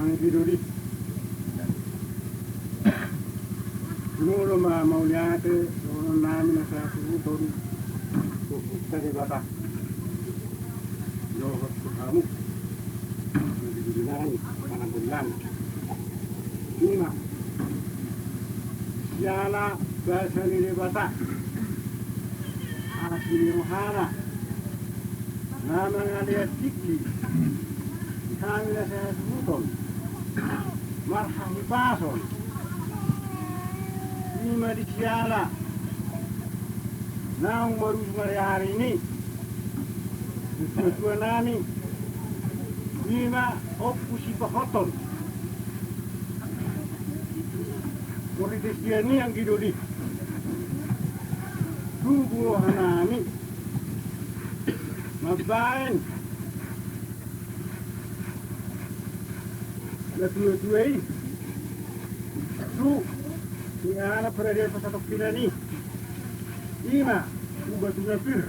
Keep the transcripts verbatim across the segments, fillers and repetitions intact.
Anggi doli. Jumolo ma mauliate dohonon nami na sahasuhuton tu Debata. Dohot tu hamu. Anggi doli nami, manang doli nami. Ima. Siala basa ni Debata. Asi ni rohana. Na mangalean tingki. Hami na sahasuhuton. Marhahipason. Ima di siala. Naung marujung ari-ari ni. Tua-tua nami. Ima Ompu Sipahoton. Marhite sian i anggi doli. Tubu roha nami. Mambaen. Na tua-tua i. Tu. Ni anak peradian pasatongkinan i. Ima. Tu batu na pir.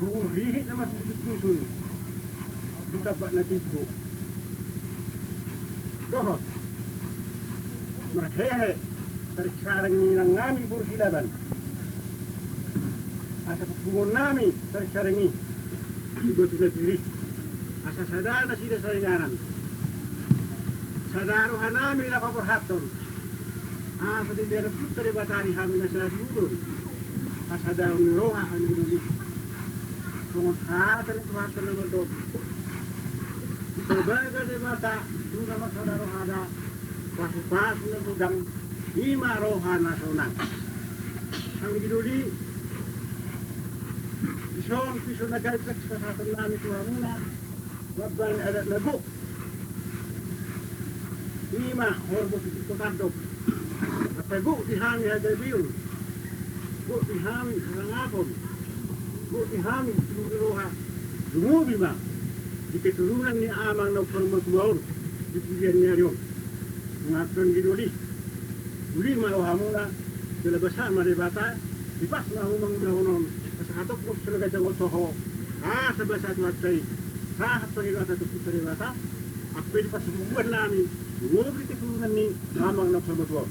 Burihit nama tusun-tusun. Di tampak na timbo. Dohot. Marhehe. Tarik sareng ni inang nami boru Silaban. Asa pungpungon nami tarik sareng i. Di batu na pir i. Asa sada nasida saringanan. Sada roha nami na paborhathon. Asa dilehon Ompunta Debata di hami na sahasuhuton. Hasadaon ni roha anggi doli. Songon hata ni Tuhanta na mandok. Sabaga Debata, tu na marsada rohada, pasu-pasu na godang, ima roha na sonang. Anggi doli, dison, dison na gabe pasahaton nami tu hamuna, mambaen adat na gok. Ima horbo tu sipotandok. Asa gok di hami hagabeon. Gok di hami hasangapon. Gok di hami tu roha. Lumobi ma. Di keturunan ni amang na parmatua on. Di pudian ni ari on. Mangaton anggi doli. Uli ma rohamuna. Jala basa ma Debata. Dipas ma hamu mangulahon on. Pasahaton gok selaga jangkon toho. Asa basa Tuhanta i. Sahat pangidoanta tu Ompunta Debata. Ampe di pasubuan nami, lumobi keturunan ni amang na parmatua on.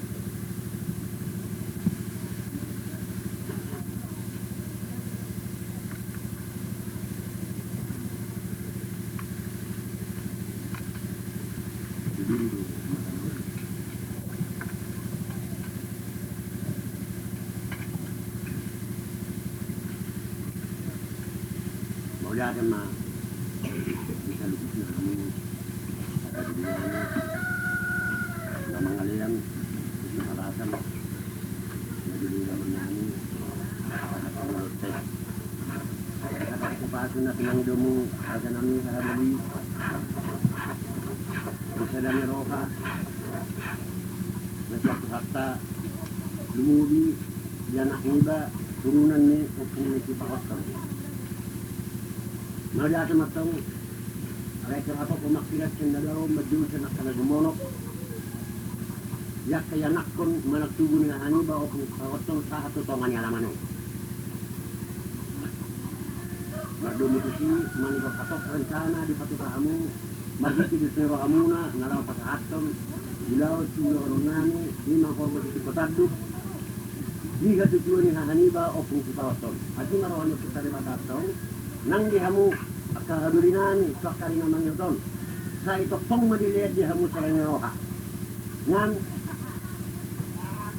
Mauliate ma. Di saluhutna hamu. Apa di dunia ini. Na mangalean. Di harapan. Na di dunia ini. Apa-apa. Apa-apa. Pasu na pinangidomu. Raja nami sahadoli. Di sada ni roha. Na suatu hatta. Lumobi. Di anak niba, turunan ni Ompu ni Sipahoton. Mauliate ma antong, alai tong apo pemangkiran sendal on, maju senang kana jumonok. Ia kaya anakkon, manang tubu ni haha niba, Ompu ni Sipahoton, sahat tu tonga ni alaman on. Mardomu tusi, manigor hatop rencana, dipatupa hamu, Marhite di rohamuna, na laho pasahathon, di laho tu ulaon nami, ima horbo di sipotandok, di hatutuan ni haha niba, Ompu ni Sipahoton. Asi ma roha ni Ompunta Debata antong, nang di hamu, angka hadoli nami, tu angka ari na mangihut on. Sai tongtong ma dilehon di hamu sada ni roha. Nang,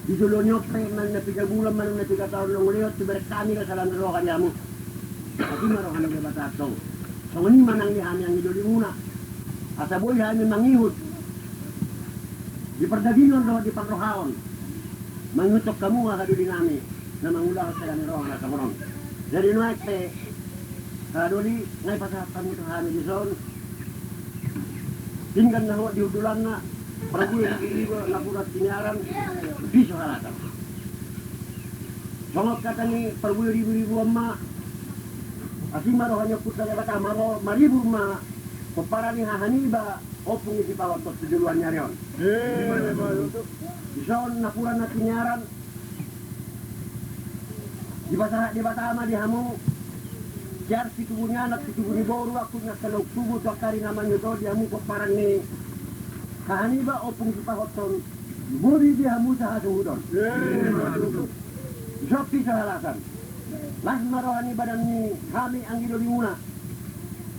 di jolo ni on pe, manang na piga bulan, manang na piga taon, naung lehon, tu berek hami na sada ni roha di hamu. Asi ma roha ni Debata antong. Songon i ma nang di hami anggi dolimuna. Asa boi hami mangihut. Di pardagingon dohot di parrohaon. Mangihuthon hamu haha doli nami. Na mangulahon sada ni roha na songon on. Jadi nuaeng pe. Haha doli, nunga dipasahat hamu tu hami dison. Pinggan na hot di hundulanna. Parbue ribu-ribu napuran siniaran. Piso halatan. Songon hata ni parbue ribu-ribu on ma, asi ma roha ni Ompunta Debata, maro-, maribur ma pomparan ni haha niba, Ompu ni Sipahoton tu joloan ni ari on. Dison napuran na siniaran, dipasahat Debata ma di hamu, Sian situbu ni anak, situbu ni boru, angkup ni angka loak tubu, tu angka ari na mangihut on di hamu pomparan ni hahaniba Ompung Sipahothon, boi di hamu sahasuhuton. Dison pe so halasan. Las ma roha ni badan ni hami anggi doli muna,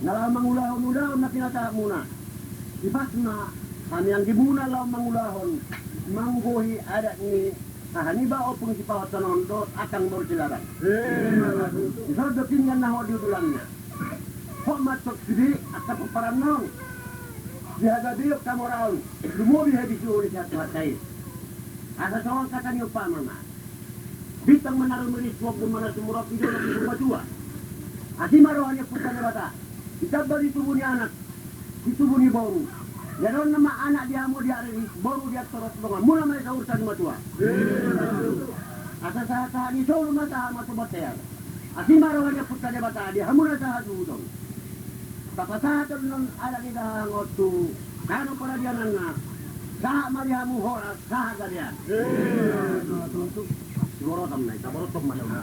na laho mangulahon ulaon na pinasahat muna. Sipas ma hami anggi muna laho mangulahon, manggohi adat ni hahaniba Ompung Sipahothon on dohot angka boru Silaban. Dison do pinggan na hot di udulanna. Hot ma antong sude angka pomparanna on, di hagabeon hamoraon, lumobi habisuhon ni sian Tuhanta i. Asa songon hata ni umpama ma: Bintang ma na rumiris, ombun ma na sumurop, i do na sumurop matua. Asi ma roha ni Ompunta Debata, ditamba di tubu ni anak, di tubu ni boru. Ia dohot nama anak di hamu di ari riris, boru di antoron, dongan muna ma i saur sari matua. Asa sahat-sahat ni solu ma sahat ma tu bontean. Asi ma roha ni Ompunta Debata di hamu na sahasuhuton. Tapasahat annon adat ni dahahang on tu tano paradiananna. Sahat ma di hamu horas sahat gabean. Siborotan ma i, taboroton ma daun.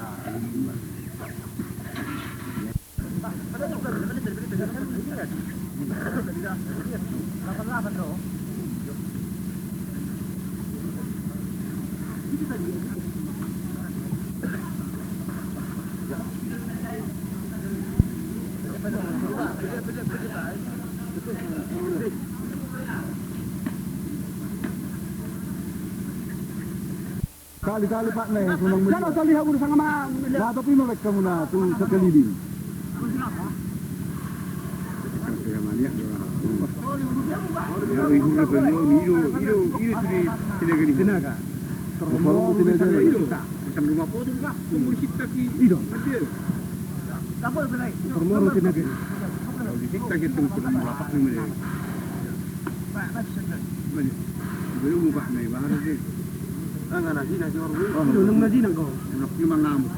Kali-kali, Pak, nih, memang betul. Kalau saya lihat udah sama. Lah, tapi mau mereka muna tu sekeliling. Ya, ibu na beliau, ido, ido, ido sudah tenaga di tenaga. Terlalu tenaga. Ido. Macam rumah potong, Pak. Umur sitaki. Ido. Terlalu tenaga. Kalau di sitaki itu, lapak ni, mana? Mana? Belum ubah, mana? Baru sih. Ah, nggak nasi, nasi orang dulu. Oh, nung nasi nang kau. Nasi mangamuk.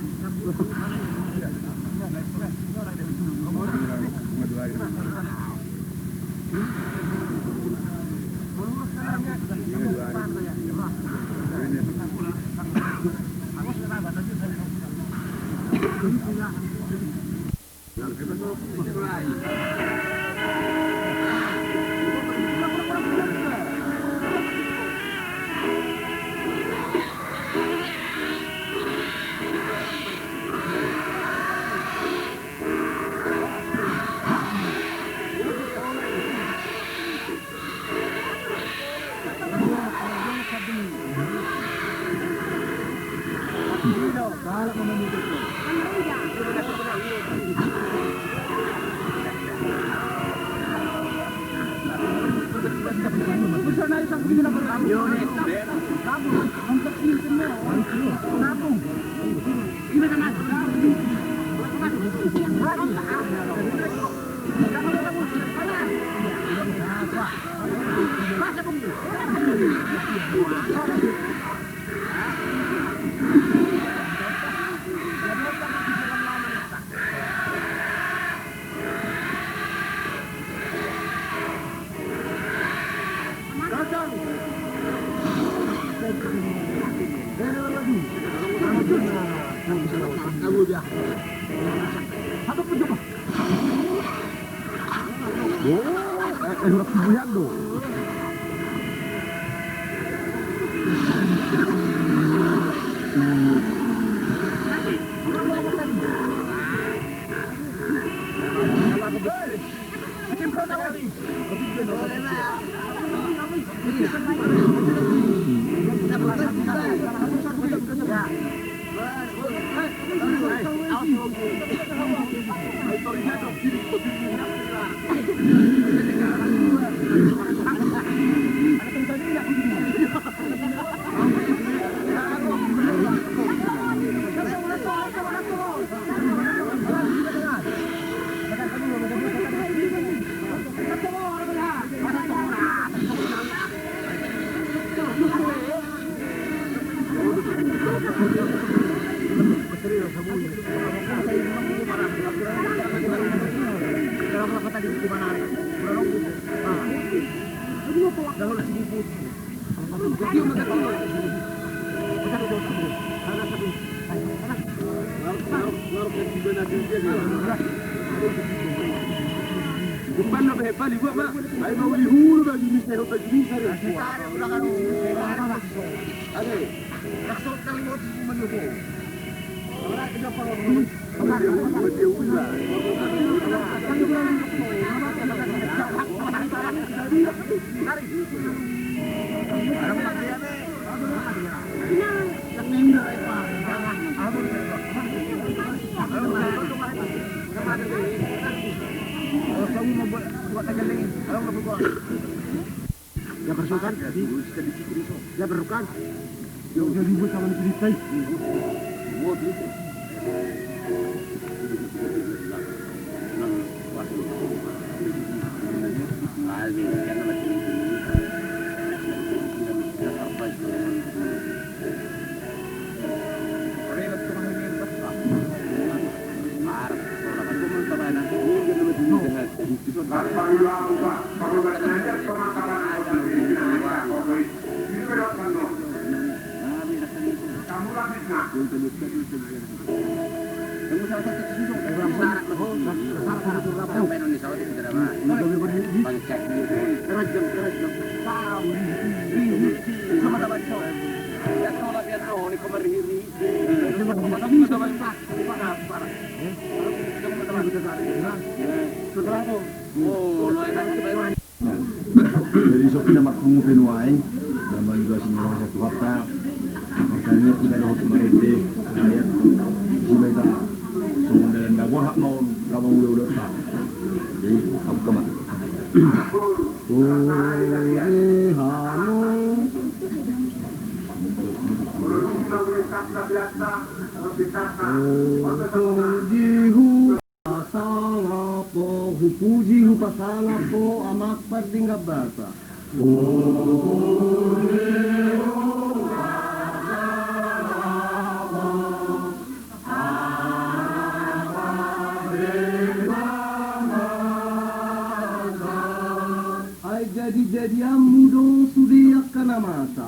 Ya, bersukan. Ya, bersukan. Ya, udah ribut sama cerita. Jadi, so, kita marpungu pe nuaeng, dan mandi doa sini orang satu harta, makanya kita dohot marende, rakyat, supaya kita songon dalan dabuah hak mau, gabang ulo-ulo. Jadi, aku kemat. Ore hano. Ore jihu. Pasangap ho, hupuji hupasangap ho, Amak Pardenggan Basa. Ai jadi-jadianmu do sude angka na masa.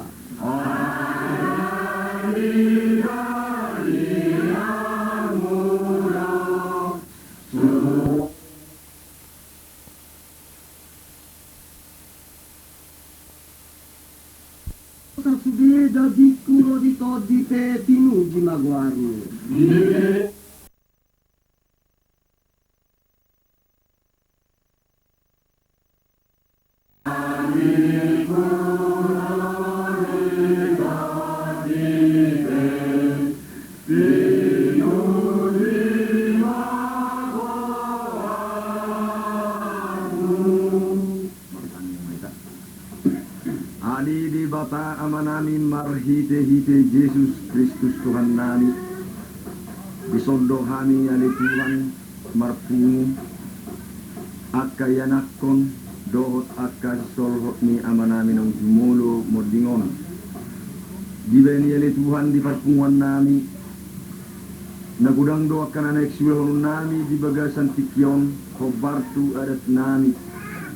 Sasude dagingku ro di tondi pe, pinuji ma goarmu. Ale Debata Amanami, marhite-hite Jesus Kristus Tuhannami, dison do hami ale Tuhan marpungu angka ianakhon dohot angka sisolhot ni Amanami naung jumolo monding on. Dibaen i ale Tuhan di parpunguannami, na godang do angka na naeng siulahononnami di bagasan tingki on, hombar tu adatnami,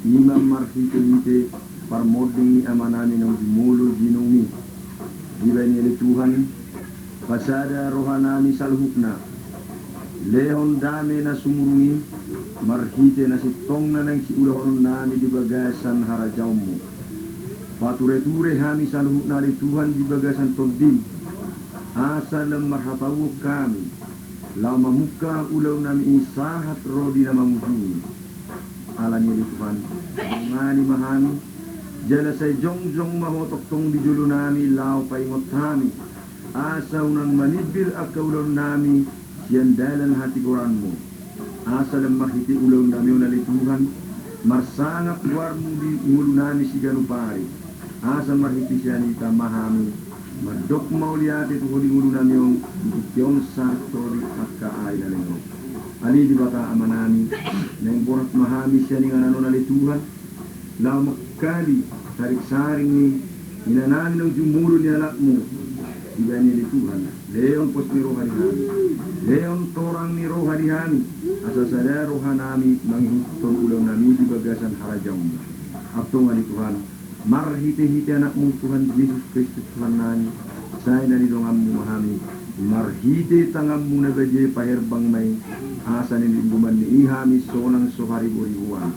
i ma marhite-hite parmonding ni Amanami naung jumolo jinung i. Dibaen i ale Tuhan, pasada rohanami saluhutna, lehon dame na sumurung i, marhite na sintong na naeng siulahononnami di bagasan harajaonmu. Pature-ture hami saluhutna ale Tuhan di bagasan tondim, asa lam marhatauon hami, laho mamungka ulaonnami i sahat ro di na mamujui. Alani i ale Tuhan, dongani ma hami, jala sai jongjong ma Ho tongtong di jolonami laho paingot hami, asa unang manimbir angka ulaonnami sian dalan hatigoranmu. Asa lam marhite ulaonnami on ale Tuhan, marsangap goarmu di ngolunami siganup ari. Asa marhite sian i tama hami mandok mauliate tu Ho di ngolunami on, di tingki on sahat ro di angka ari na naeng ro. Ale Debata Amanami, naeng borhat ma hami sian inganan on ale Tuhan, laho mangkali saring-saring ni inanami naung jumolo ni anakmu. Dibaen i ale Tuhan, lehon pos ni roha di hami, lehon torang ni roha di hami, asa sada rohanami mangihuthon ulaonnami di bagasan harajaonmu. Antong ale Tuhan, Marhitehite Anakmu Tuhan Jesus Kristus Tuhannami, sai na nidonganmu ma hami, marhite tanganmu na badia i paherbang ma i, asa nilinguman ni i hami sonang so hariboriboan.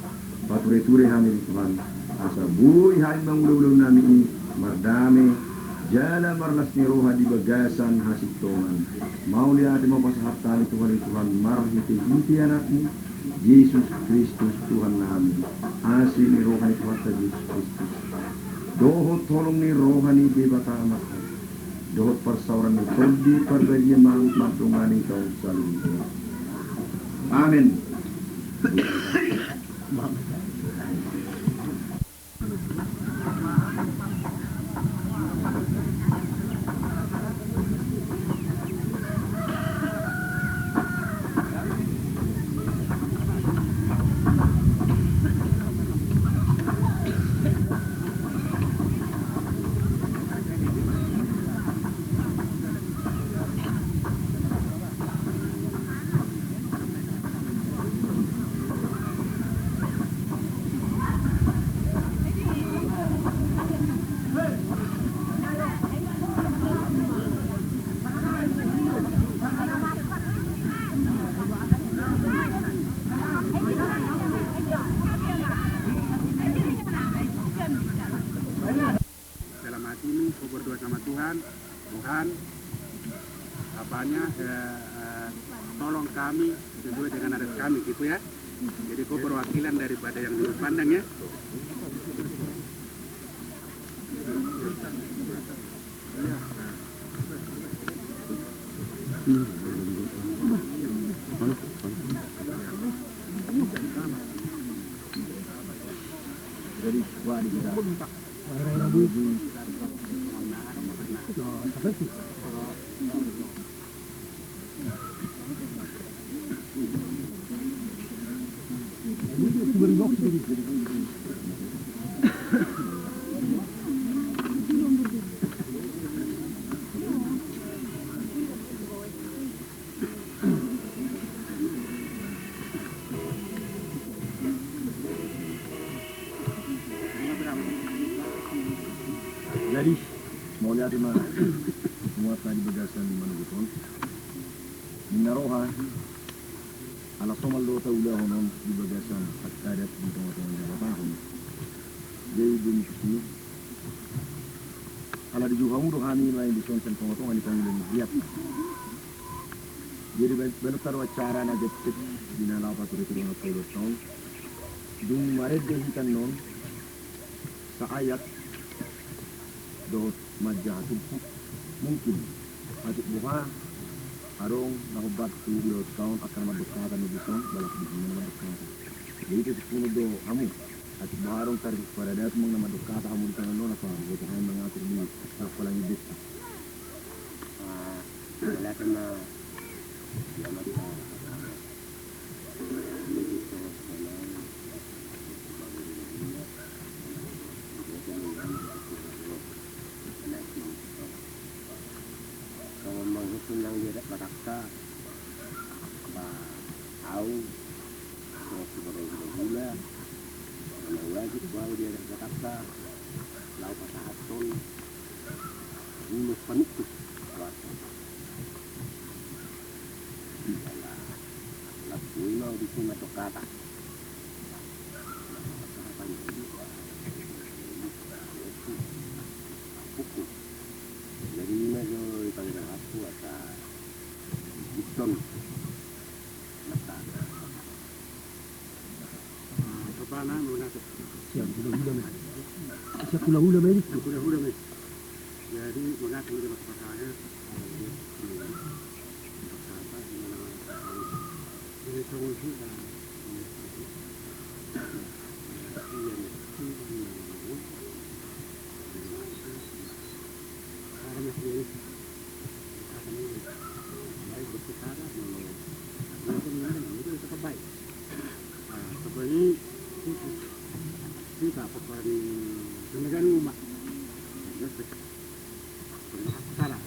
Patureture hami di Tuhan, asa boi hami mangula ulaonnami i mardame jala marlas ni roha di bagasan hasintongan. Mauliate ma hupasahat hami tu Ho ale Tuhan marhitehite Anakmu Jesus Kristus Tuhannami. Asi ni roha ni Tuhanta Jesus Kristus dohot holong ni roha ni Debata Ama, dohot parsaoran ni Tondi Parbadia ma mardongan i tu hita saluhutna. Amen. Dalam hatimu, kau berdoa sama Tuhan, Tuhan, apanya, eh, eh, tolong kami sesuai dengan adat kami, gitu ya. Jadi, kau perwakilan daripada yang di Ulu Pandan, ya. Jadi, wah, di kita. Jadi, mauliate ma, muat na di bagasan manogot on. Ninna roha, ala somal do taulahon on di bagasan adat di tongatonga ni habatahon. Jadi, dung i, ala dijou hamu do hami nuaeng dison sian tongatonga ni pangula ni riat. Jadi, ba-, baen hita do acara na jempek di na laho patureture on, paulahon on. Dung marende hita annon, saayat dohot manjaha tumpuk. Mungkin hatop boha adong na hombar tu didohot hita on angka na mandok hata ma dison, balas dison na mandok hata. Jadi, ito sipunu do hamu. Hatop boha adong tarikuk paradaton na mandok hata hamu di tangan on, apa boto hami mangatur di halak palangi desa. Ah, mauliate ma. Kawan manghukum nang di adat Batakta, ba au, terus kepada gula-gula, karena wajib au di adat Batakta, laho pasahathon ulos panungkun. Lampui ma au disi mandok hata. Hukum. Jadi ima jo dipangido happu asa ikuton. Masa. Ah, bapakna, mauliate. Siap, hula-hula, men. Siap, hula-hula, men. Siap, hula-hula, men. Jadi, mauliate ma di pasangan. Ah, sebenarnya itu, itu apa, Pak, di Semegan rumah. Biasa. Sebenarnya aku salah.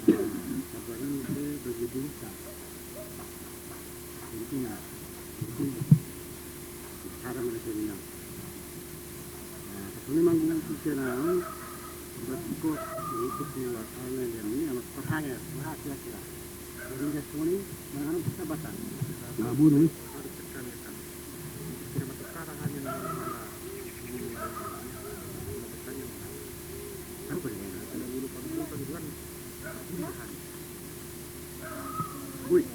Ah, sebenarnya itu bagi dulu, Pak. Intinya, itu cara mereka bilang. Bersyukur untuk lewat hal yang ini, amat perhaya, perhaya kira-kira. Jadi, dia semua ini menganut persahabatan. Nah, bunuh. Harus tekan, ya kan? Kira berkara hanya nama-nama. Apa dia? Ada bulu panggung, kan? Bui.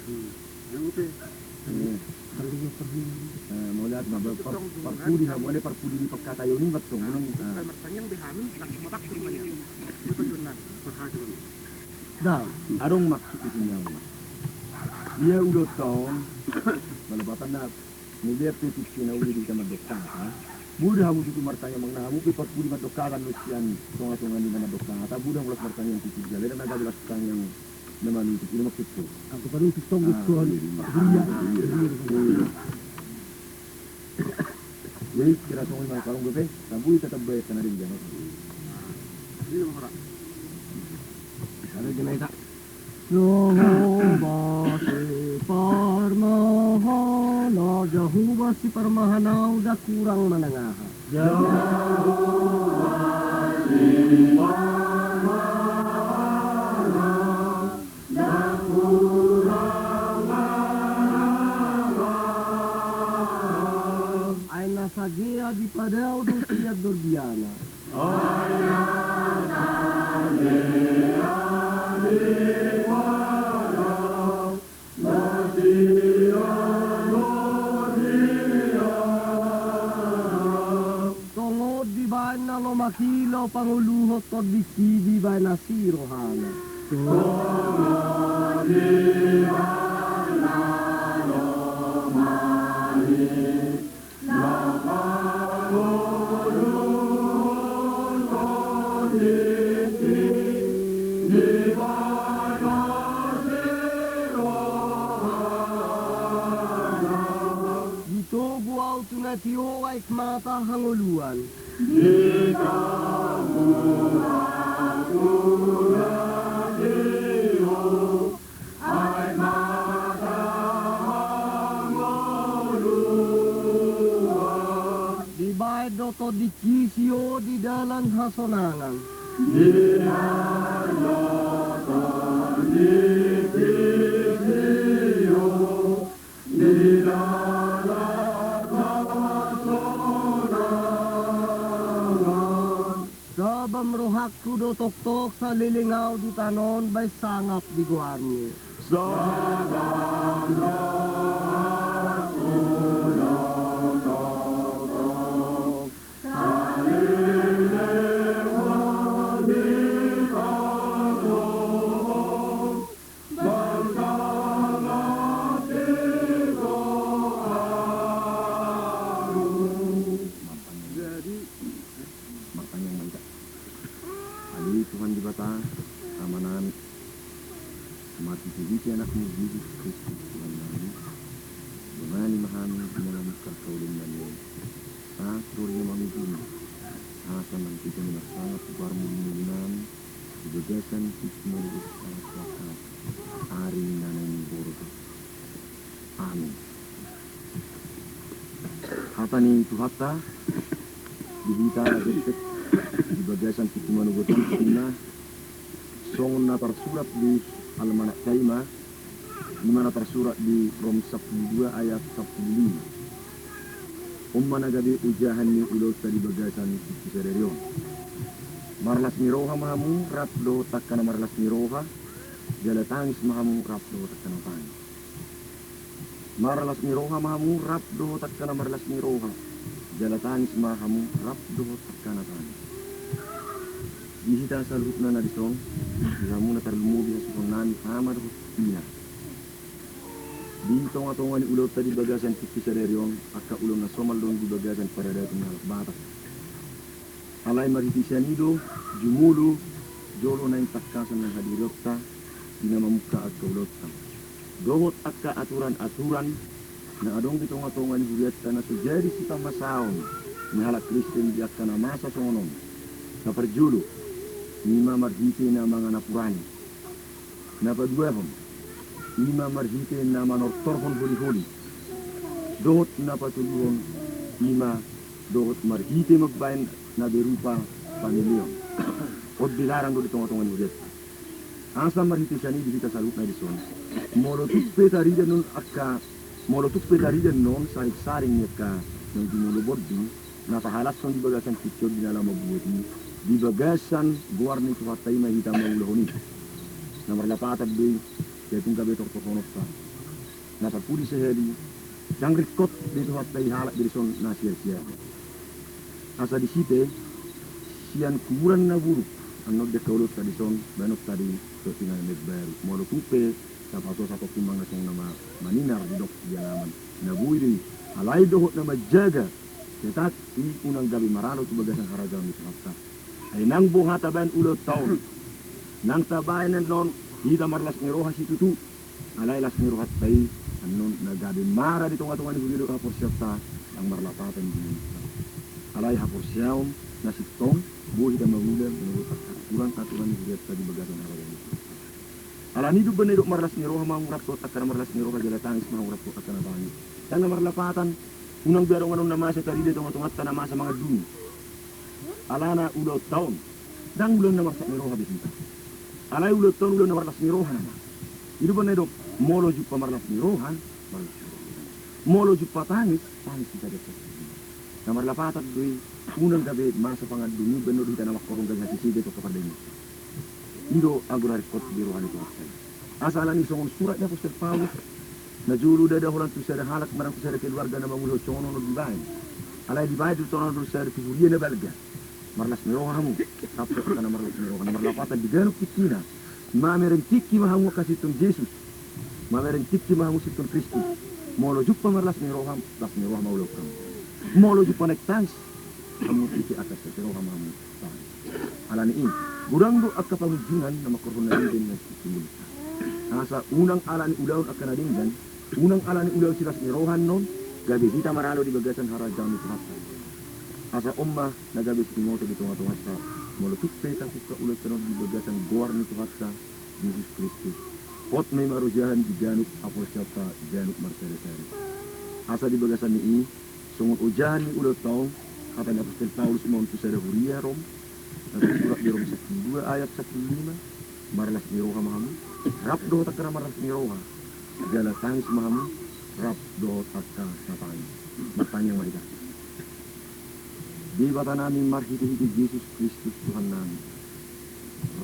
Hmm. Yang oke. Iya. Parpudi ma, par-, parpudi, nggak boleh parpudi di pangkataion i, bat tong, unang. Nah. Martangiang be hami, langsung mabakti ma ia. Betul, benar. Berhasil. Dah, adong maksud di sini, yang. Ia udah tahun, malah bapak nak. Mauliate pe tutu na uli di hita mandok hata. Boi do hamu tutu martangiang, manang na hamu pe parpudi mandok hata, nusian tonga-tonga ni na mandok hata. Boi do hamu las martangiang tutu, jala ida na gabe las tangiang na manutup, i do maksudku. Aku panutup tong. Ah, tuan. Iya, iya. Iya, iya. Jadi, kira songon i ma, kalau gue pe, tabui tetap baik, karena dia di jalan. Ini nomor. Ada jenayta. Jahowa si parmahana, Jahowa si parmahana, ndang kurang manang aha. Jahowa si parmahana, ndang kurang manang aha. Ai na sagea dipadao do sian dorbiana. Songon dibaen na lomak i laho pangoluhon tondingki, dibaen asi rohana. Ditogu ahu tu na tio aek mata hangoluan. Ditogu ahu tu na tio aek mata hangoluan. Dibaen do tondingki sio di dalan hasonangan. Dibaen do tondingki sio di dalan hasonangan. Sabam rohangku do toktok saleleng ahu di tano on baen sangap di goarmu. Sabam rohangku do toktok saleleng ahu di tano on. Jadi, martangiang ma hita. Ale Tuhan Debata, Amanami, marhitehite Anakmu Jesus Kristus Tuhannami, dongani ma hami di na mamungka angka ulaonnami on. Sahat tu ari na mangujungi, asa marhitehite na marsangap goarmu di ngolunami, di bagasan tingki na luhut sahat tu angka ari na naeng borhat. Amin. Hata ni Tuhanta di hita na gellek di bagasan tingki manogot i, ima songon na tarsurat di almanakta, ima, ima na tarsurat di Rom sampulu dua ayat sampulu lima. On ma na gabe ojahan ni ulaonta di bagasan tingki sadari on. Marlas ni roha ma hamu rap dohot angka na marlas ni roha, jala tangis ma hamu rap dohot angka na tangis. Marlas ni roha ma hamu rap dohot angka na marlas ni roha, jala tangis ma hamu rap dohot angka na tangis. Di hita saluhutna na dison, di hamu na tarlumobi hasuhuton nami ama dohot ina. Di tonga-tonga ni ulaonta di bagasan tingki sadari on, angka ulaon na somal do on di bagasan paradaton ni halak Batak. Alai marhite sian i do jumolo jolo naeng tangkasan hadirionta di na mamungka angka ulaonta. Dohot angka aturan-aturan na adong di tonga-tonga ni hurianta na so jadi sipamasaon ni halak Kristen di angka na masa songon on. Na parjolo, ima marhite na mangan apurani. Na paduahon, ima marhite na manortorhon holi-holi. Dohot na patoluhon, ima dohot marhite mambaen na berupa pangilion. On dilarang do di tonga-tonga ni hurianta. Asa marhite sian i di hita saluhutna dison, molo tung pe tarida annon angka, molo tung pe tarida annon saring-saring ni angka naung jumolo monding, na pahalashon di bagasan tingki on di na laho mambuat i, di bagasan goar ni Tuhanta i ma hita mangulahon i. Na marlapatan do i, jadi tung gabe tortorhononta. Na parpudi sahali, ndang ringkot di Tuhanta i halak di dison na sial-sial. Asa disi pe, sian kuburan na buruk, annon di angka ulaonta dison, baenonta do tingki na imbaru. Molo tung pe, tapasosa tongtong manang na songon na ma-, maninar didok di alaman. Na boi do i, alai dohot na manjaga, tetap i unang gabe maralo tu bagasan harajaon ni Tuhanta. Ai nang boha tabaen ulaonta on, nang tabaen annon hita marlas ni roha situtu, alai las ni rohanta i annon na gabe mara di tonga-tonga ni huria dohot haporseaonta, ndang marlapatan di ngolunta. Alai haporseaon na sintong, boi hita mangula manurut aturan-aturan ni hurianta di bagasan harajaon i. Alani i do umbahen na didok marlas ni roha ma hamu rap dohot angka na marlas ni roha, jala tangis ma hamu rap dohot angka na tangis. Ndang na marlapatan, unang be adong annon na masa tarida di tonga-tonganta na masa mangandungi. Alana ulaonta on, ndang ulaon na marsak ni roha be hita. Alai ulaonta on ulaon na marlas ni roha nama. I do umbahen na didok, molo jumpa marlas ni roha, marlas ni roha. Molo jumpa tangis, tangis hita dohot. Na marlapatan do i, unang gabe masa pangandungi, baen do hita na mangkorhon gabe hasesede tu angka pardaingon. I do anggo na ringkot di roha ni Tuhanta i. Asa alani songon surat ni apostel Paulus, na jolo ndada holan tu sada halak manang tu sada keluarga na mangulahon songon on dibaen. Alai dibaen do tongon tu sada tu huria na balga. Marlas ni roha hamu, rap dohot angka na marlas ni roha, na marlapatan di ganup tingkina. Mamereng tingki ma hamu angka sintong Jesus. Mamereng tingki ma hamu sintong Kristus. Molo jumpa marlas ni roha, las ni roha ma ulaon hamu. Molo jumpa naeng tangis, hamu tingki angka sintong roha ma hamu. Alani i, godang do angka pangunjunan na mangkorhon na denggan na situnggu. Asa unang alani ulaon angka na denggan, unang alani ulaon silas ni roha annon, gabe hita maralo di bagasan harajaon ni Tuhanta. Asa on ma na gabe sitimoto di tonga-tonganta, molo tung pe tabuka ulaonta on di bagasan goar ni Tuhanta Jesus Kristus. Hot ma i marojahan di ganup haporseaonta ganup marsada-sada. Asa di bagasan ni i, songon ojahan ni ulaonta on, hata ni apostel Paulus ma on tu sada huria Rom, na tarsurat di Rom sampulu dua ayat sampulu lima, marlas ni roha ma hamu, rap dohot angka na marlas ni roha, jala tangis ma hamu, rap dohot angka na tangis. Martangiang ma hita. Debata nami marhite-hite Jesus Kristus Tuhan nami.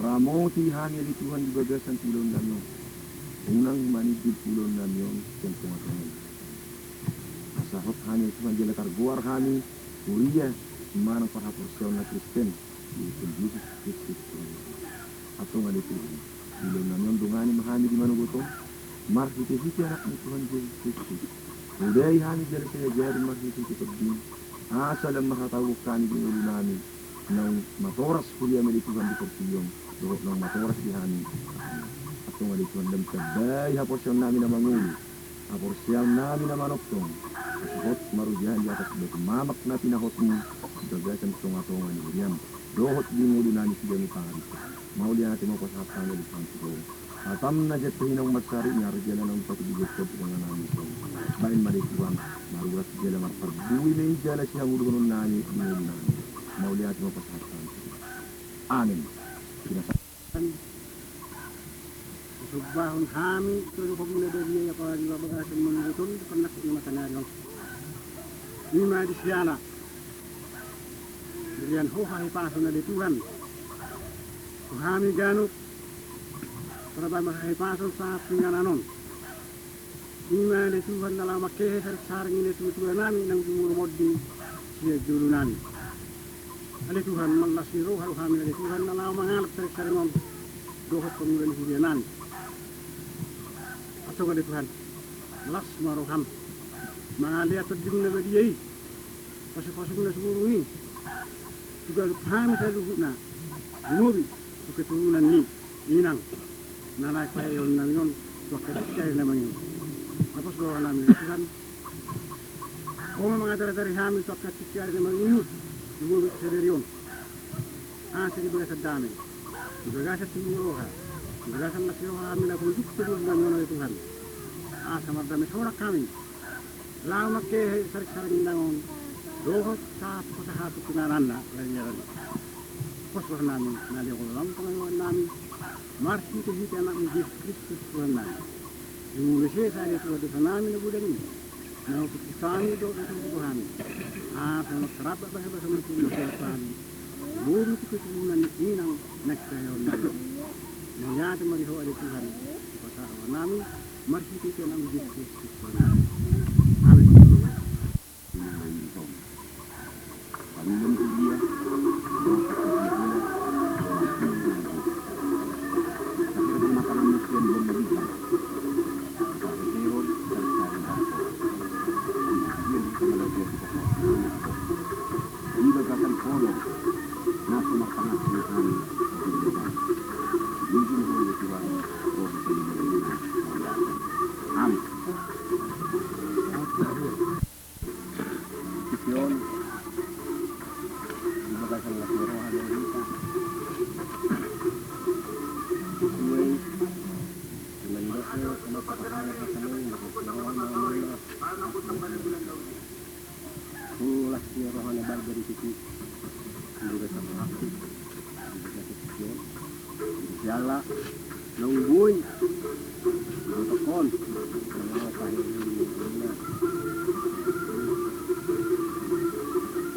Ramoti hami ale Tuhan di bagasan ulaon nami on. Unang manindul ulaon nami on sian tonga-tonga ni. Asa hot hami ale Tuhan jala targoar hami huria manang parhaporseaon na Kristen di Tuhan Jesus Kristus Tuhan nami. Antong ale Tuhan, ulaon nami on dongani ma hami di manogot on, marhite-hite Anakmu Tuhan Jesus Kristus. Podai hami jala sai ajari marhite-hite Tondim, asa lam marhatauon hami di ngolu nami, naung matoras huriam ale Tuhan di portibi on, dohot naung matoras di hami. Antong ale Tuhan, lam tambai haporseaon nami na mangolu, haporseaon nami na manongtong, asa hot marojahan di atas batu mamak na pinahotmu, di bagasan tonga-tonga ni huriam, dohot di ngolu nami siganup ari. Mauliate ma pasahat hami ale Tuhan tu Ho. Hatam na jat tahi naung marsari ni arjala naung patu di jat tahi tu tangan nami tu. Baen ma ale Tuhan, marurat jala marparbue ma i jala sihamuduhonon nami, ngolu nami. Mauliate ma pasahat hami tu Ho. Amin. Kinasa. Husombahon hami tu Ho muna dari ia pada di bagasan manogot on, pernah tu mata nari on. Ima di siala. Berian Ho hahipason ale Tuhan tu hami ganup, tarbahen ma hahipason sahat tu inganan on. Ima ale Tuhan na laho mangkehe saring-saring ni natua-tua nami naung jumolo monding sian jolo nami. Ale Tuhan, marlas ni roha do hami ale Tuhan na laho mangalap saring-saring on dohot pangula ni huria nami. Antong ale Tuhan, las ma roham mangalean Tondim na badia i. Pasu-pasu na sumurung i tu ganup hami saluhutna, gumobi tu keturunan ni inang na lae paeon nami on tu angka tingki ari na mangihut. Napos roha nami ale Tuhan, Ho ma mangajar-ajari hami tu angka tingki ari na mangihut, gumobi tu sadari on. Asa di bagasan dame, di bagasan tinggi roha, di bagasan las ni roha hami na hunduk tu ngolu nami on ale Tuhan. Asa mardame sonang hami laho mangkehe saring-saring inang on Dohot sahat pasahaton tu inganan na, na di dalan i. Pos roha nami, na di haholomon pangidoan nami, marhitehite Anakmu Jesus Kristus Tuhan nami. Di muse sada tu dosa nami na godang i, na hupuji hami dohot hutubu hami. Asa na tarapdap basa-basa mangkubu hami. Boru tu keturunan inang na sitahion nami. Na ia tu mari ho ale Tuhan, pasahat roha nami, marhitehite Anakmu Jesus Kristus Tuhan nami. Amin. Amin. Tingki on, di bagasan las ni roha do hita. Tutu i, tumandok do, sama pahala pasalai, las ni roha na mula. Tu las ni roha na balga di tutu. Di bagasan rohangku. Di bagasan tingki on. Siala, naung boi, dibotohon, na laho pahehe ni Amanta.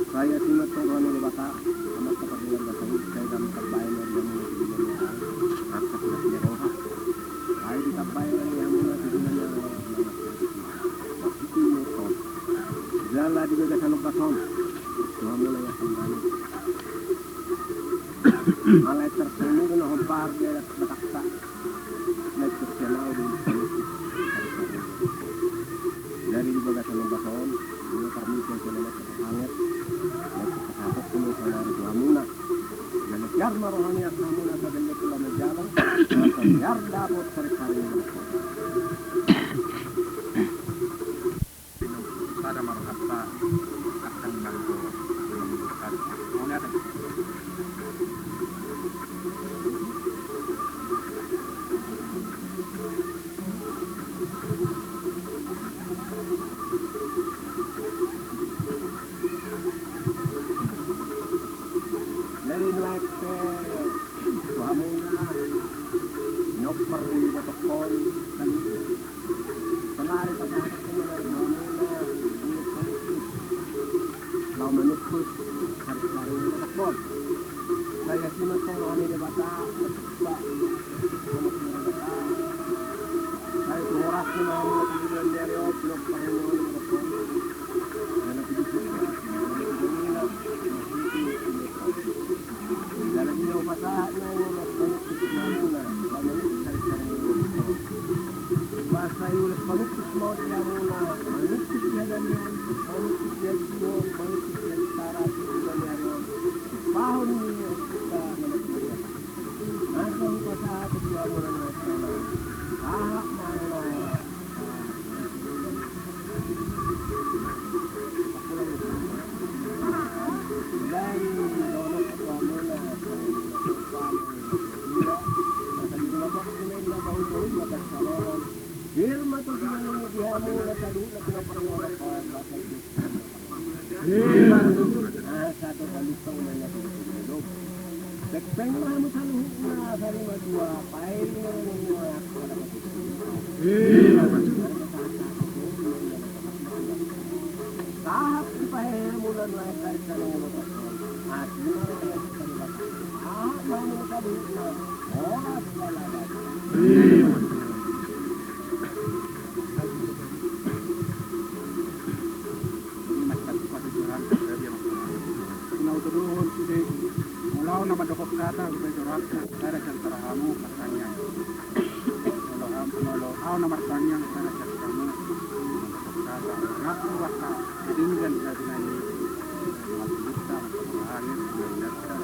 Sai asi ma antong roha ni Debata, Amanta pardenggan basa i, sai gabe tambahen ma di hamuna tu joloan ni ari, angka las ni roha. Sai ditambahen ma di hamuna tu joloan ni ari, marsitu ni roha. Jala di bagasan ombas on, tu hamuna ia sandani. Alai tarsongon i do na hombar di adat Batakta. Naeng sian ahu do. Jadi di bagasan ombas on, di parmisa sian Amanta Parsanget, naeng sipasahatonku ma saonari tu hamuna. Jala siar ma roha ni angka hamuna asa belle tu laman jala, asa siar dapot sari-sari ni roha. Sada ma rohanta, angka na manggo, na manggo sada. Mauliate. Jadi nuaeng pe tu hamuna, na hombar dibotohon, kan Sonari pasahatonku ma tu hamuna ulos panumpus, laho manumpus sari-sari ni roha on. Sai asi ma antong roha ni Debata, na sumba, na sumba Debata. Sai tu horas ni hamuna tu joloan ni ari on, pinompar ni roha on. Jala tu bisuk ni roha on, na sumba Debata. Jala di na hupasahat ma ulos panumpus tu hamuna, laho manumpus sari-sari ni roha on. Hupasahat ulos panumpus ma on di hamuna, manumpus di hadameon, manumpus di hajujungon, manumpus di hapintaran, di joloan ni ari on. Tumpahon ni rohanta na marmulia. Asa hupasahat tu hamuna na sahat. Sahat ma hamuna. Pengpeng ma hamu saluhutna, sari matua, paeli ma roha ni Debata. Sahat sipahehe muna nuaeng sari-sari ni roha on. Asi ma roha ni Debata. Sahat ma hamu saluhutna. Horas ma laho. Ima sipatupa tu Tuhan, na dia mangkubu. Naung hutuduhon sude, molo ahu na mandok hata, hubaen rohangku, sada sian hamu martangiang. Molo ahu, molo ahu na martangiang, sada sian hamu mandok hata, ngaku hata, denggan gabe na i. Mangkubu hata, mangkubu hata, mangkubu hata.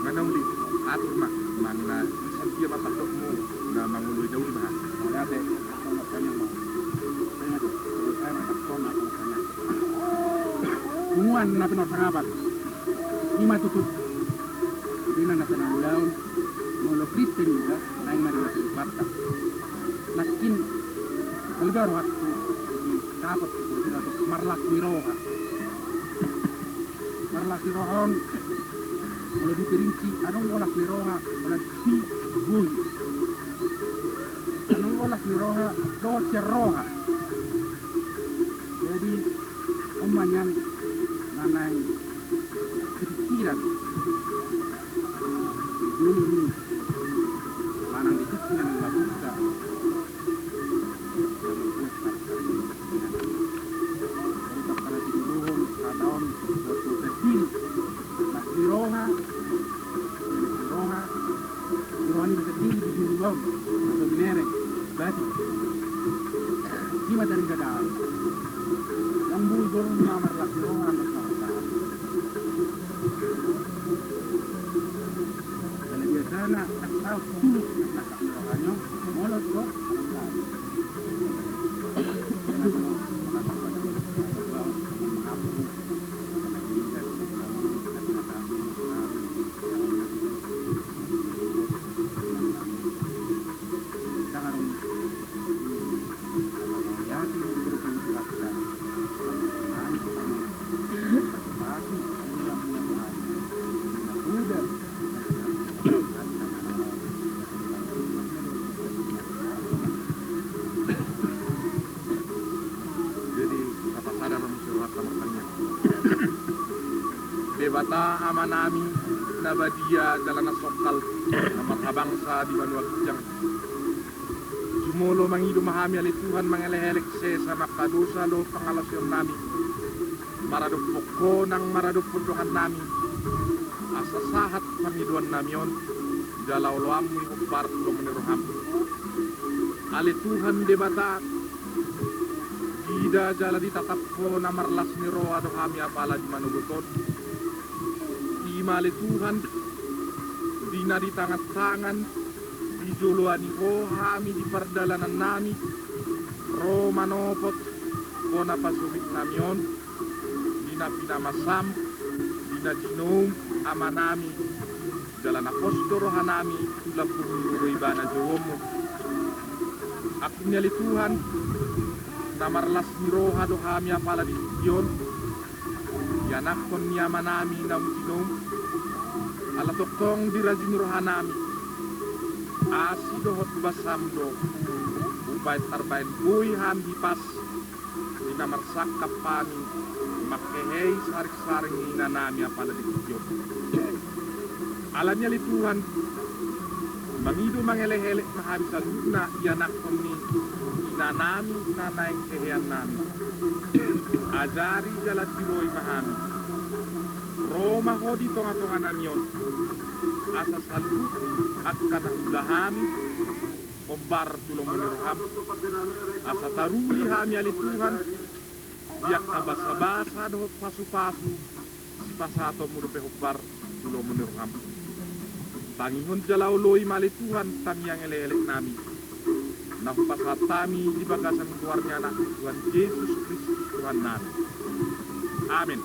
Nga naung diatur ma, manang na ise dia ma pandokmu na mangoloi daun bahat. Mauliate. Punguan na pinosangapan. Ima tutu. Ima na sanang ulaon. Molo Kristen juga, naeng ma di bagasan Tuhanta. Nangkin Alga rohangku dapot, marlas ni roha. Marlas ni roha on, molo diperinci, adong do las ni roha, las ni boi. Adong do las ni roha dohot sian roha. Jadi, on ma nian na naeng pikiran. Dulu ni manang di tingki na mangabungka. Jadi, takkana sidoruhon, hata on, buat buat kecil. Las ni roha, las ni roha, roha ni sendiri di diri on, atau merek, batik. Di materi gadang. Yang bui dorong mamar las ni roha, las ni roha. Kalau biasana, tak tahu, tulus, tak tahu, rohanya, molot, kok. Jadi, tapasada ma muse rohanta martangiang. Debata Amanami na badia jala na songkal, na marhabangsa di banua ginjang. Jumolo mangido ma hami ale Tuhan mangelekelek sesa mangkadosa dohot pangalaosionnami. Maradophon Ho nang maradophon dongannami. Asa sahat pangidoannami on, jala oloanMu i hombar tu lomo ni rohaM. Ale Tuhan Debata, diida jala ditatap Ho na marlas ni roha do hami apala di manogot on. I ma ale Tuhan, di na di tangan-tangan, di joloan i Ho hami di pardalanannami, ro manopot Ho na pasogitnami on, di na pinamasaM, di na jinoum Amanami, jala na pos do rohanami tu lambungMu do ibana jouonMu. Angkup ni ale Tuhan, na marlas ni roha do hami apala di tingki on, ianakhon ni Amanami naung jinoum, ala tongtong dirajumi rohanami, asi dohot basaM do, umbahen tarbahen boi hami hipas, di na marsangkap hami, manghehei saring-saring ni inanami apala di tingki on. Alani i ale Tuhan, mangido mangelekelek ma hami saluhutna ianakhon ni inanami na naeng heheannami. Ajari jala tiroi ma hami. Ro ma Ho di tonga-tonganami on. Asa saluhut angka na huula hami hombar tu lomo ni rohaM. Asa taruli hami ale Tuhan, di angka basa-basa dohot pasu-pasu, sipasahatonMu dope hombar tu lomo ni rohaM. Tangihon jala oloi ma ale Tuhan tangiang elekeleknami, na hupasahat hami di bagasan goar ni AnakMu Tuhan Jesus Kristus Tuhannami. Amen.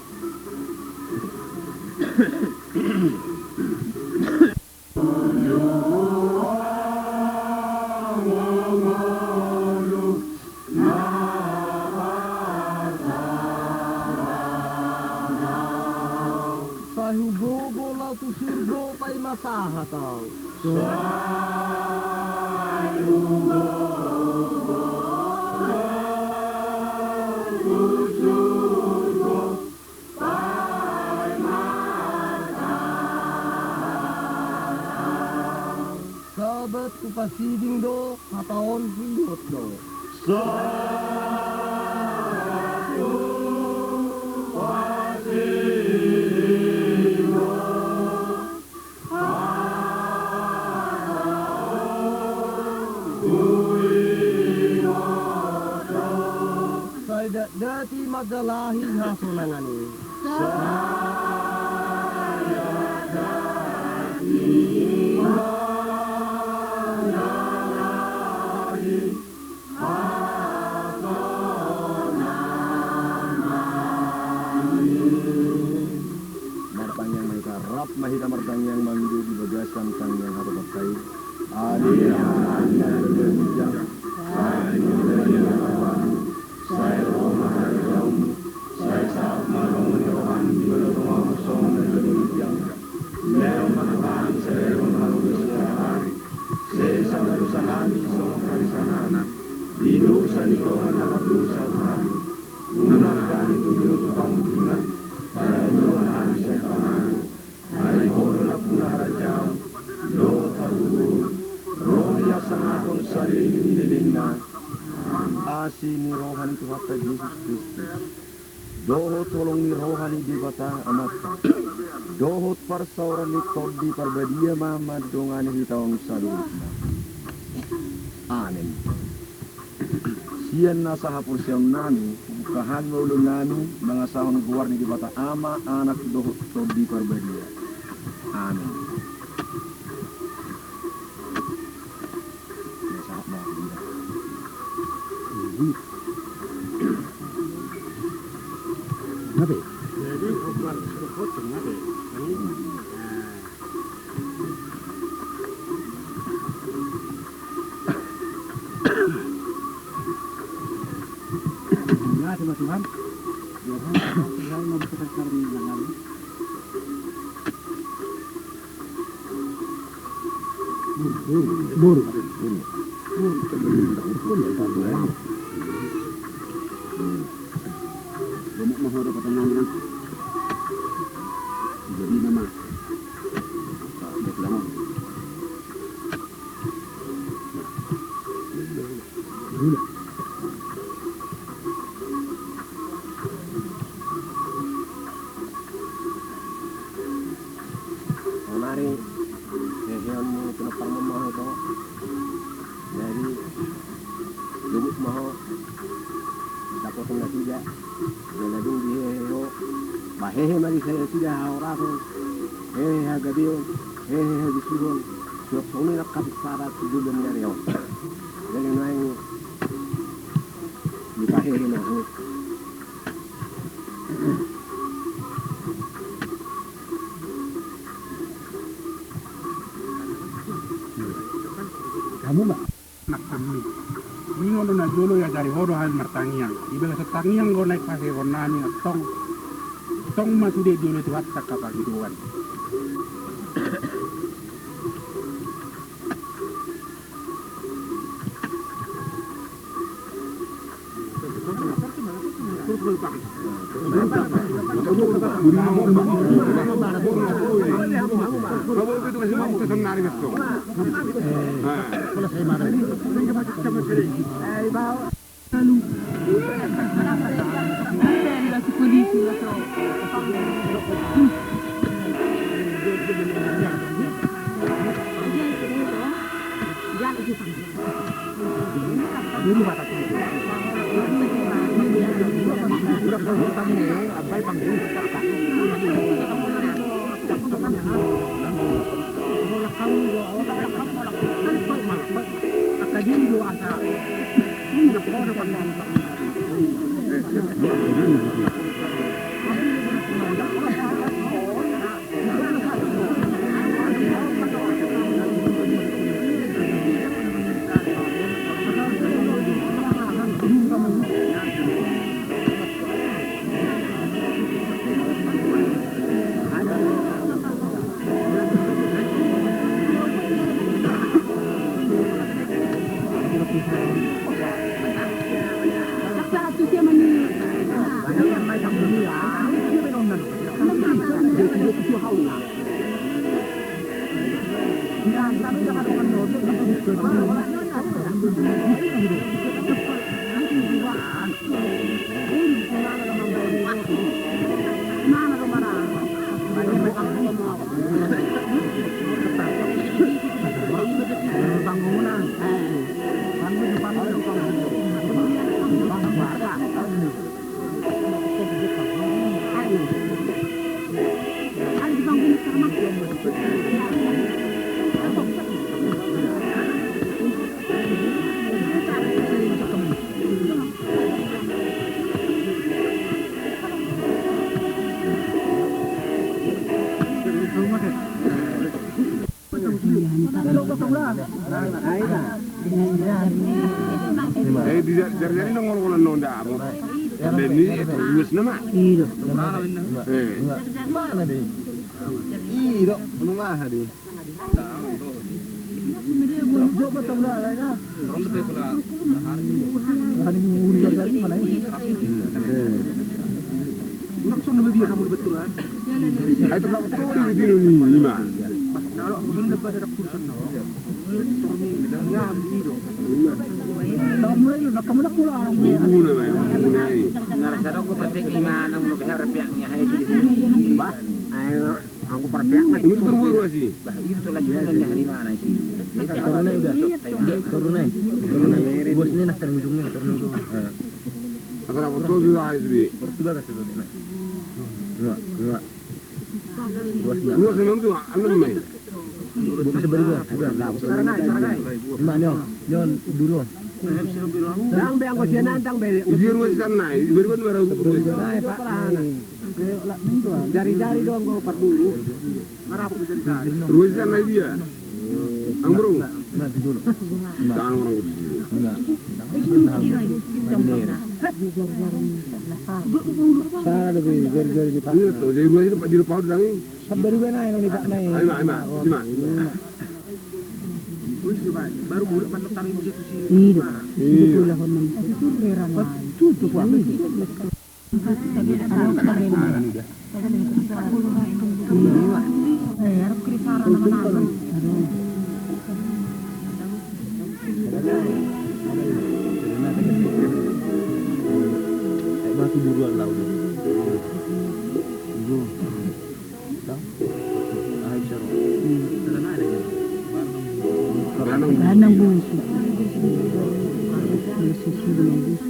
Sai hugogo laho tu surgo paima sahat ahu. Sabat hupasiding do, hata on huingot do. Sai datdati manjalahi hasonangan i. Martangiang ma hita, rap ma hita martangiang mangido di bagasan tangiang hatopan i. Amen. Amen. Asi ni roha ni Tuhanta Jesus Kristus, dohot holong ni roha ni Debata Amanta, dohot parsaoran ni Tondi Parbadia ma mandongani hita on saluhutna. Amen. Sian nasa haporseaonnami, hubuka hami ma ulaonnami mangasahon goar ni Debata Ama, Anak dohot Tondi Parbadia. Amen. Sonari heheon ni pinompar ma ho ito. Jadi, joguk ma ho. Dapotan nasida. Jala dung dihehe ho, ba hehe ma di nasida hahorason, hehe hagabeon, hehe habisuhon. Suang songon i nang hapisaran tu joloan ni ari on. Jadi nuaeng dipahehe ma ho. Hamu ma. Anak kami. Ningon do najolo iajari ho do hami martangiang. Di bagasan tangiang do na dipasehon nami antong. Tong ma sude jolo Tuhanta angka pangidoan. Eh, di jar-, jari-jari nang ngolok-ngolok nang damu. Leni, eh, terus nama. Iya. Eh. Mana di? Iya, mana di? Langsung dia kamu betulan. Itu kamu tahu di sini, Mas. Ngarasa dong gue praktek lima, nang udah berapa yang nyahe sih. Bah, ayo, aku praktek mah. Ini tuh ruas sih. Bah, itu lah juga nyahe lima, nah, sih. Turun aja udah. Turun aja. Turun aja. Bos ini nah, dari ujungnya, turun ujung. Asal apa tuh sudah, S B? Portugal kasih tuh. Dua, dua. Ruas memang tu, anu main. Bukan sebaru gua. Sekarang naik, sekarang naik. Ima, nyo, nyo dulu. Dang be anggo sian nantang be. Dia ruas sana, ibarat baru ruas. Naik, Pak. Jari-jari doang gua par dulu. Ruas sana dia. Ang bro. Nah, dulu. Tangan orang kecil. Nah. Sana lebih jari-jari di Pak. Iya, tuh, jadi ruas itu Pak, di depan udah nih. Sabari bana ini, Pak, nih. Ayo, Mak, ayo, Mak. Sini, Mak. Baru bulat, Pak, taruh di situ, sini. Iya. Iya. Betul lah, Pak. Betul, Pak. Ganang busu. Busu, sudah busu.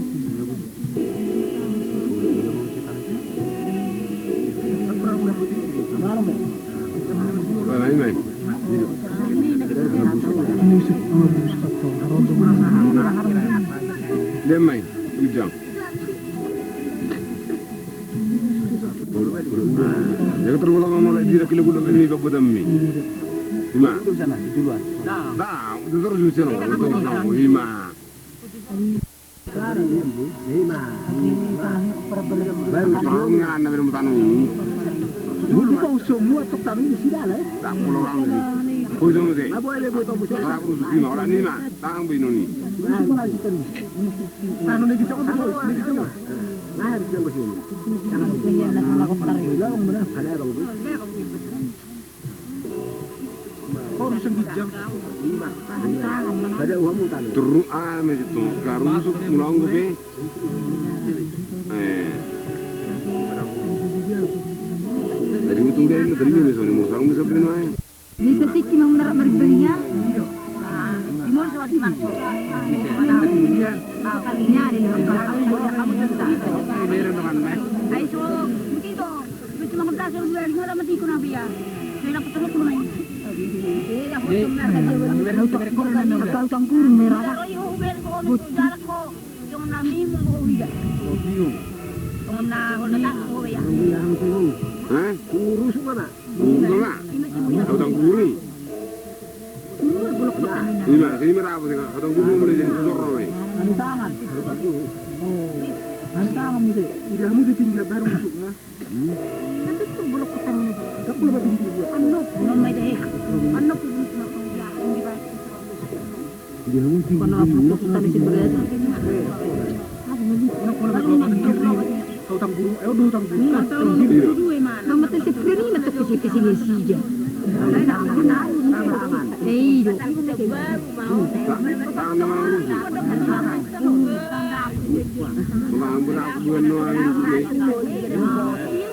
Dia main, ujang. Dia tergolong sama lagi, dia kira gula ini bapak demi. Ima. Dah, itu terus di sana. Ima. Tarung nga na bere mutanu. Butuh kau semua tetap di sini lah. Tak pulau kami. Kau jangan deh. Apa ada buat apa? Orang urus lima orang ni mah. Tangan bino ni. Anu ni kita kau ni kita. Nah, kita kau sini. Jangan punya nak nak kau tarik. Ada apa? Terus ame situ karusuk mulanggu be. Eh. Dari utung dia ini tadi dia bisa mau sarung bisa beli naik. Bisa sih cuma menerak meribanya. Timur sama di Marso. Ini ada di kamu cerita. Ayo, begitu. Hah? Kurus mana? Kurus mana? Kau tangkuri. Ima, sini merabu dengan kau tangkuri mulai jadi susur, Roy. Tangan. Tangan itu. Udah kamu ditinggal baru masuk, nah.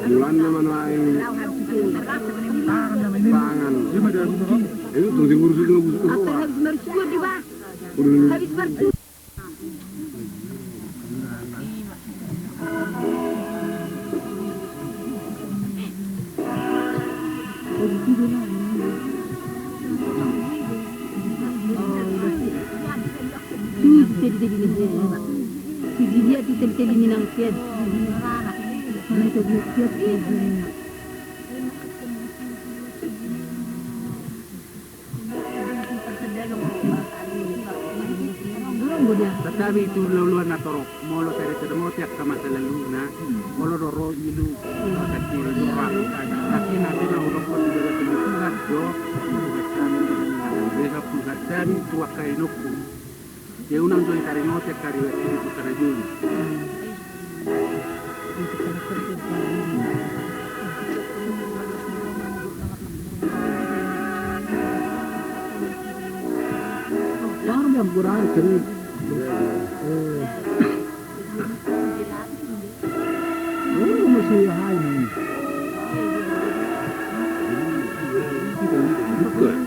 Bulan nama lain. Tangan. Itu tuh di kursi itu. Habis mercua di bawah. Habis mercua. Tatabi tu lauluan na torop, molo sari termote angka masa laluna, molo do ro ilu, maka kiri do rapu, tapi nanti na ulok pun di dalam penyusungan do, Tuhan sari tu angka inokku. Dia unang joli taringot, ya, kari wajib itu karena joli. Kurang kering. Oh. Oh, masih hai nih. Bukan.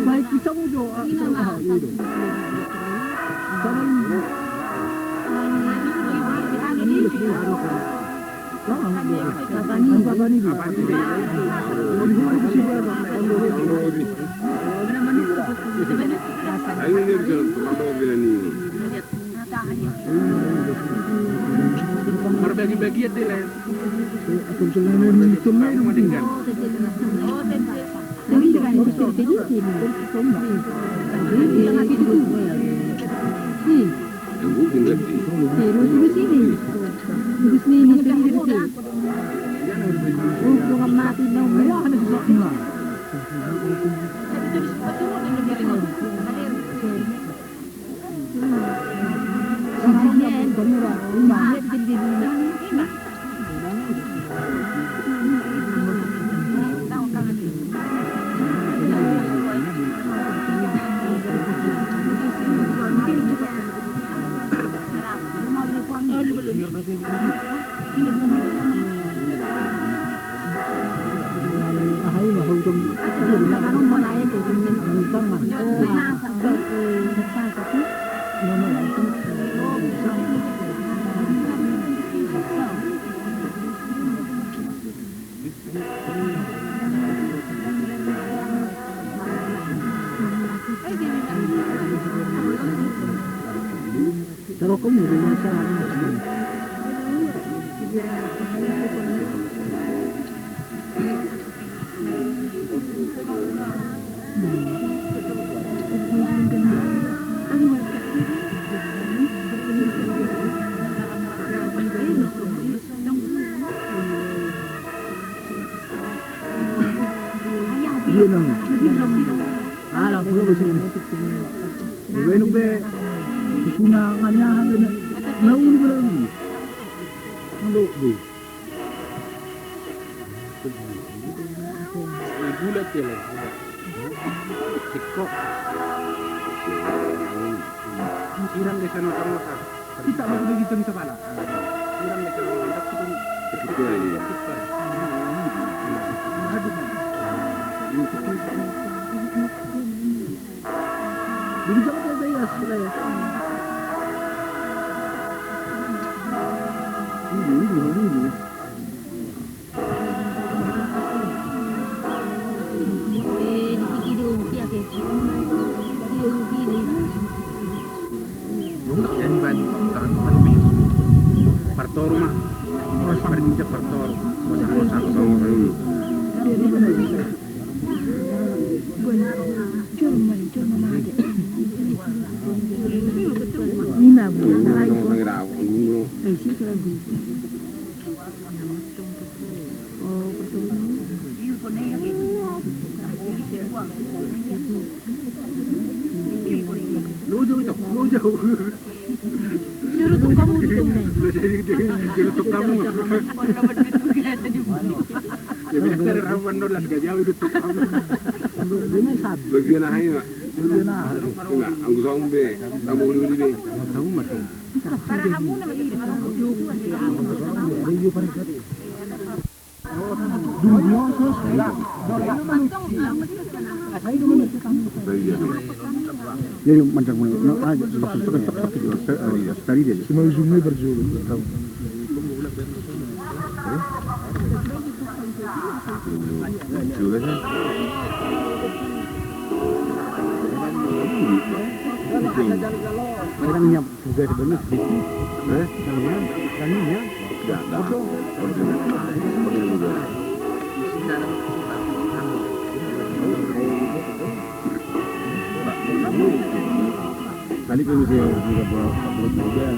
Baik, kita mau jawab. Marbagi-bagian deh, Len. Marbagi-bagian. Iya, nang. Alah, pulo besi. Be, be. Suna ngani aha be na. Na ulu be na ulu. Ulu be. Bulat ya, Leng, bulat. Tiko. Sirang desa Nosa-nosa. Kita mau begitu bisa pala. Sirang desa Nosa-nosa. Betul. Jadi jangan ada ya, sudah ya. Ini, ini, ini. Partoru ma. Partoru. Ini ma bu. Loja, loja. Suruh tukang, suruh tukang. Jadi, jadi, jadi tukang. Ya, biasa ada rawan nolas, gak jauh itu tukang. Bagian aha ini, Pak? Bagian aha? Enggak, anggo sombe, kamu uli-uli be. Para kamu nama ini. Jadi, manjang muna, no, ah, tok, tok, tok, tok, tok, tadi dia. Cuma ujungnya berjulur, tahu. Juga sih. Kadang nyam. Juga sebenarnya sedikit. Eh? Karena tadinya. Ya, dah. Ordo. Ordo. Ordo juga. Kali ko mesti juga buat upload juga.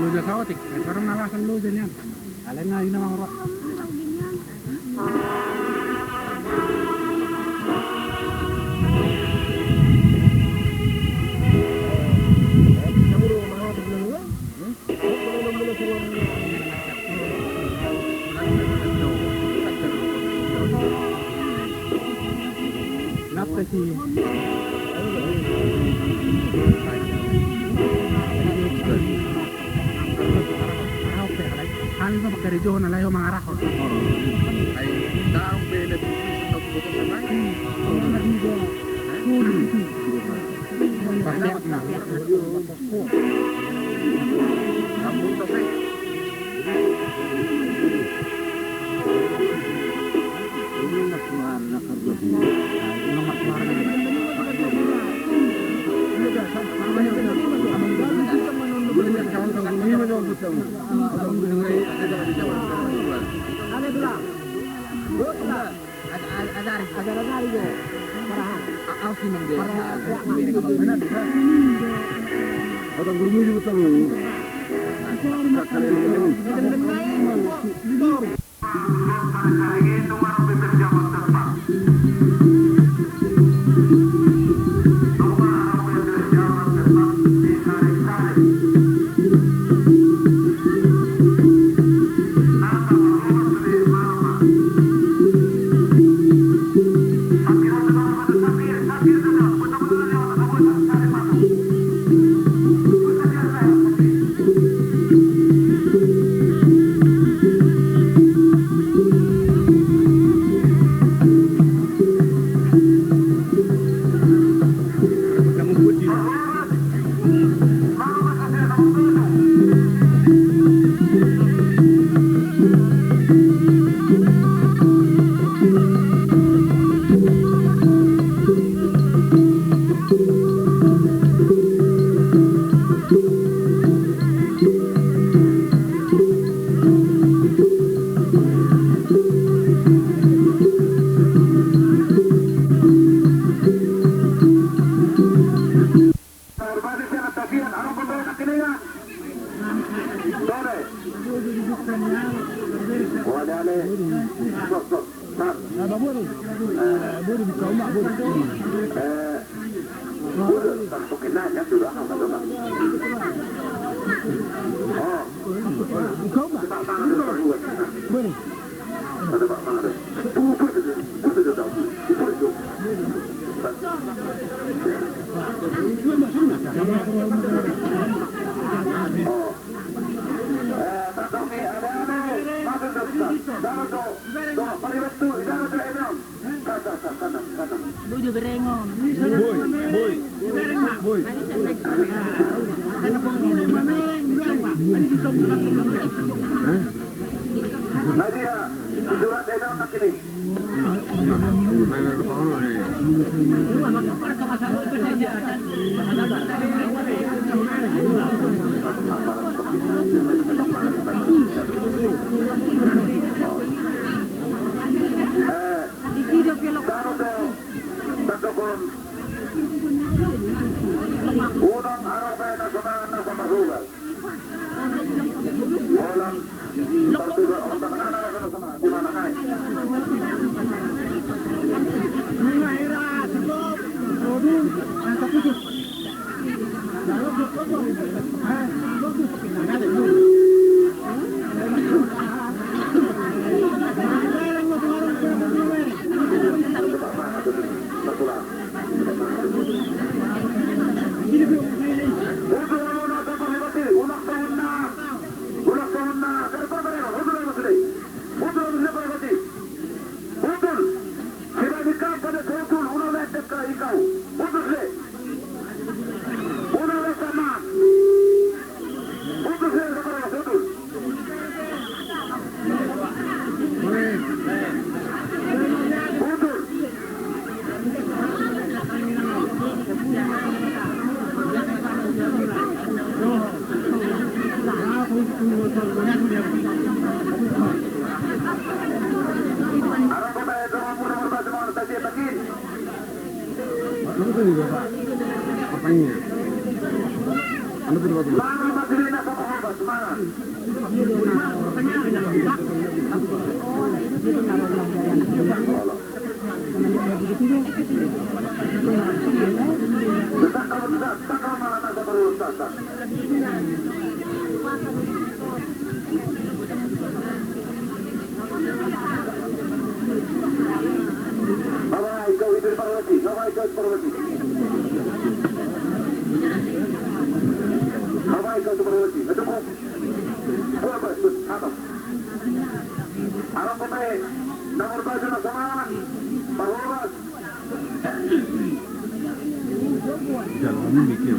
Loja saotik, eh, sekarang alasan loja nian. Alai na ina mangrok. Napa sih? Hal ma pakarejohon alai ho mangarahon. Ai tahu be na bisnis tau boto samai. Bahaya na. Boy, boy, boy. Putus deh. Putus deh sama. Putus deh sama, putus. Putus. Arah kota itu mampu nomor satu, nomor satu, ya, Takin. Apa ini? Anu, betul, betul. Semangat, Mas Rina, sama Mas, semangat. Desak, kalau desak, desak, kalau marah, desak, baru desak, desak. Bawa ikau itu di Parwati, bawa ikau itu Parwati. Bawa ikau itu Parwati, itu kok. Bawa, bawa, itu, apa? Arah pemain, nomor baju na songon, Parwati. Jangan mikir.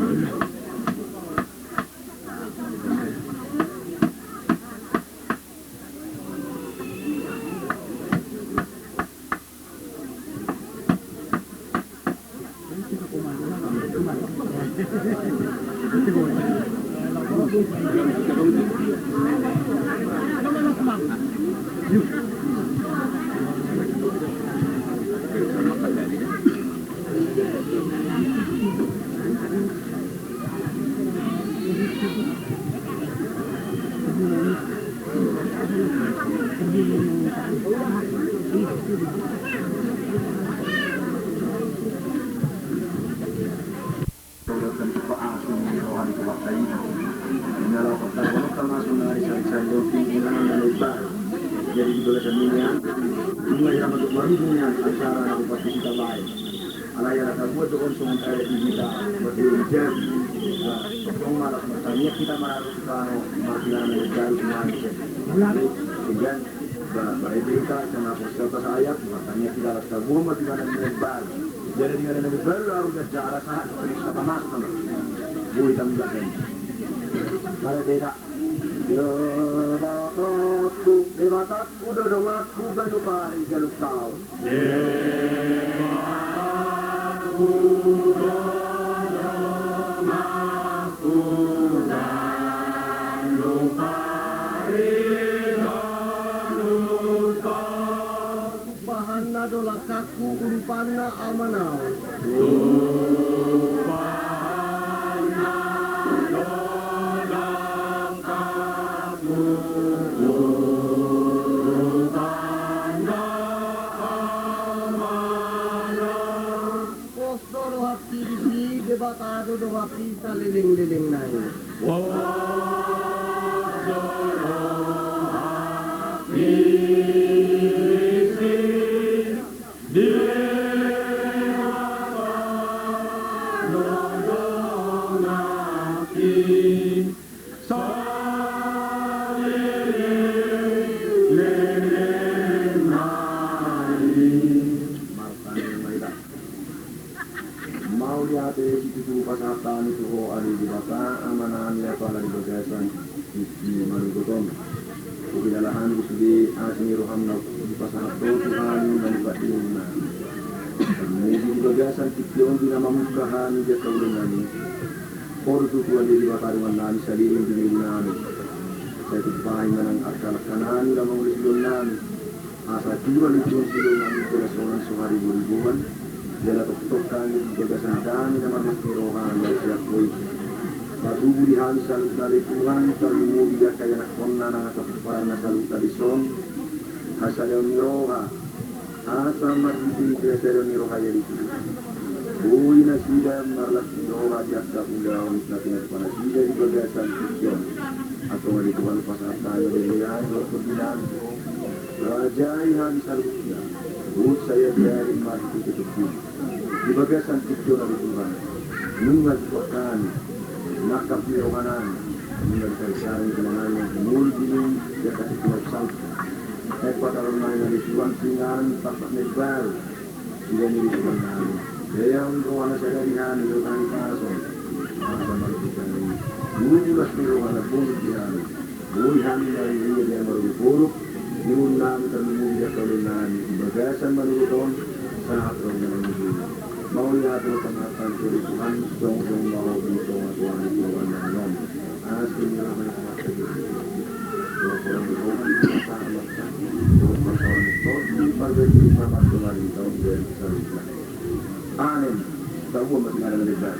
Jadi di bagasan nian, mulai ramadhan marujung nian acara na bupati Sitabai. Alai ala sabuat do on songon adat di hita, buat di hujat. Nah, tong malas martaniak hita mararus tano, martinana na baru di mani. Sehingga, ba, ba, ede hita, sana persiapa sayap, martaniak hita ala sabuat martinana na baru. Jadi dengan na baru, harus ada cara sahat, harus ada masalah. Boi tambahkan. Kalau tidak, ya, Bapak, Bapak, udah dong, aku gak lupa, gak lupa. Bahanna do langkatku, umpanna amanau. Pos do rohanta disi, Debata do rohanta saleleng-lelengna i. Mauliate situtu pasahat hami tu Ho ale Debata, Amanami, apala di bagasan tingki manuhot on. Huhilala hami do sude asi ni roham na dipasahat Ho tu hami na nipairingiringi. Di bagasan tingki on di na mamungka hami di angka ulaonnami. Ho do tutu ale Debata dongan nami saleleng di ngolu nami. Sai tumpahi ma nang angka langka nami laho mangolu di ngolu nami. Asa tiba lingkungan di ngolu nami jala sonang so hariboriboan. Jala tongtong hami di bagasan dame na marlas ni roha na siap Ho i. Patubu di hami saluhutna ale Tuhan, tarlumobi di angka ianakhonna nang angka pomparanna saluhutna dison. Hasaleon ni roha. Asa marhite hasaleon ni roha i ale Tuhan, boi nasida marlas ni roha di angka ulaon na pinatupa nasida di bagasan tingki on. Antong ale Tuhan, pasahat hami ma ale Tuhan, dohot tondinami, rajai hami saluhutna. Dohot sai ajari marhite tondinami di bagasan tingki on ale Tuhan. Nunga dituak hami, nangkap ni roha nami. Nunga disarsaring di tengah nami, mulu di nami, di angka tingki on saluhutna. Ai patarong nami ale Tuhan, pinangan pasak na imbaru. Di bagasan tingki on nami. Ia on rohana sadari hami do tani pason. Asa marhite i, ulas ni rohana boi di hami. Boi hami marhite i, dia marhite poruk. Di ulaon nami tarlumobi di angka ulaon nami di bagasan manurut on. Sahat rohana manurut. Mauliate ma di Tuhan, jongjong ma Ho di tonga-tonga ni ulaon nami on. Anak ni rohana. Amin. Tahu amat ngarang lebar.